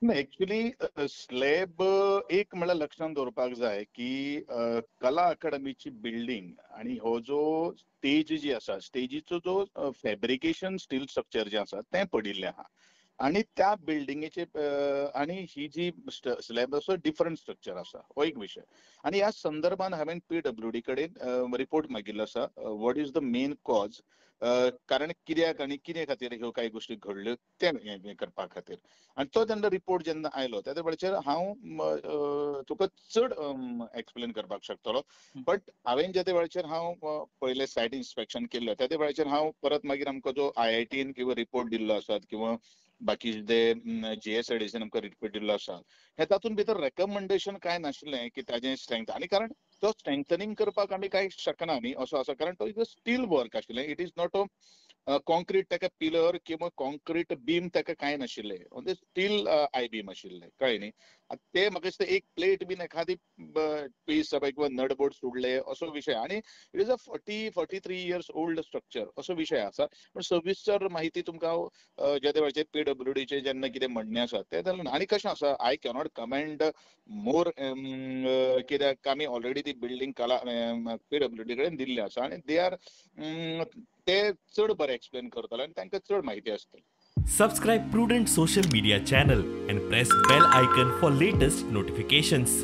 ना, actually slab एक म्हळ्यार लक्षांत दवरपाक जाय की कला अकादमीची बिल्डींग आनी हो जो स्टेज जी आसा, स्टेजीचो जो फॅब्रिकेशन स्टील स्ट्रक्चर जें आसा तें पडिल्लें आहा आनी त्या बिल्डिंगेचे आनी ही जी स्लॅब आसा डिफरंट स्ट्रक्चर आसा, हो एक विशय. आनी ह्या संदर्भान हांवें पीडब्ल्यूडी कडेन रिपोर्ट मागिल्लो आसा, what is the main cause, कारण कित्याक आनी कितें खातीर ह्यो कांय गोश्टी घडल्यो तें हें करपा खातीर. आनी तो जेन्ना रिपोर्ट जेन्ना आयलो त्या वेळाचेर हांव तुका चड एक्सप्लेन करपाक शकतलो. बट हांवें ज्या त्या वेळाचेर हांव पयलें सायट इन्स्पेक्शन केल्लें त्या वेळाचेर हांव परत मागीर आमकां जो आयआयटीन किंवा रिपोर्ट दिल्लो आसा किंवा बाकी जे जीएसआयडीसीन आमकां रिपोर्ट दिल्लो आसा हे तातूंत भितर रेकमेंडेशन कांय नाशिल्लें की ताजें स्ट्रेंथ, आनी कारण तो स्ट्रेंथनिंग करपाक आमी कांय शकना न्ही असो आसा, कारण तो is a steel work आशिल्लें, it is not a concrete ताका पिलर किंवा कॉन्क्रीट बीम ताका कांय नाशिल्लें, म्हणजे स्टील I beam आशिल्लें, कळ्ळें न्ही. ते म्हाका दिसता एक प्लेट बीन एखादी पीस किंवा नटबोर्ड सोडले असो विशय, आनी it is a 43 years old structure असो विशय आसा. पण सविस्तर माहिती तुमकां ज्या वेळाचेर पीडब्ल्यूडीचे जेन्ना कितें म्हणणें आसा तें जालें ना. आनी कशें आसा, I cannot comment मोर कित्याक आमी ऑलरेडी ती बिल्डींग कला पीडब्ल्यूडी कडेन दिल्ली आसा आनी they are ते चड बरें एक्सप्लेन करतले आनी तांकां चड माहिती आसतली. Subscribe Prudent Social Media channel and press bell icon for latest notifications.